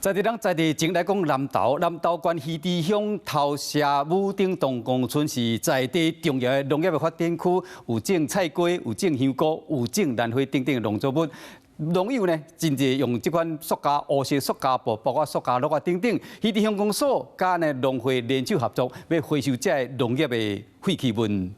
在地人在地前來講南投，南投縣魚池鄉頭社武頂東光村是在地重要的農業的發展區，有種菜瓜，有種香菇，有種蘭花等等的農作物。農友呢，真濟用這款塑膠烏色塑膠布，包括塑膠罌仔等等。魚池鄉公所佮呢農會聯手合作，欲回收這个農業的廢棄物。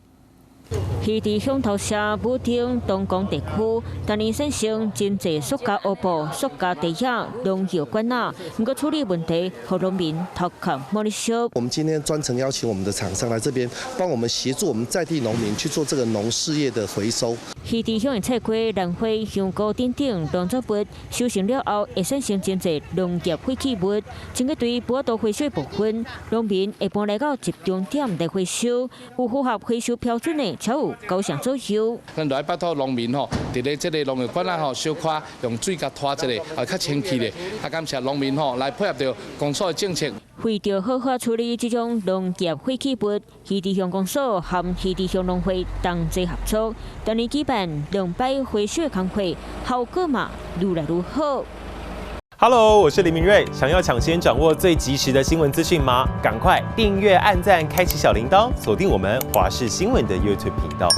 魚池鄉頭社武頂東光地區，逐年產生真濟塑膠烏布、塑膠袋仔、農藥罐仔，毋過處理問題，予農民頭殼摸咧燒。我們今天專程邀請我們的廠商來這邊，幫我們協助我們在地農民去做這個農事業的回收。魚池鄉的菜瓜、蘭花、香菇等等農作物收成了後，會產生真濟農業廢棄物，經過對無法度回收的部分，農民會搬來到集中點來回收，有符合回收標準的，才有九成左右。咱來拜託農民吼，佇咧這個農藥罐仔吼，小可用水共拖一下，啊，較清氣咧。啊，感謝農民吼來配合著公所的政策。為著好好處理這種農業廢棄物，魚池鄉公所和魚池鄉農會同齊合作，逐年舉辦兩擺回收的工課，效果嘛愈來愈好。 Hello，我是林明瑞，想要搶先掌握最及時的新聞資訊嗎？趕快訂閱、按讚、開啟小鈴鐺，鎖定我們華視新聞的 YouTube 頻道。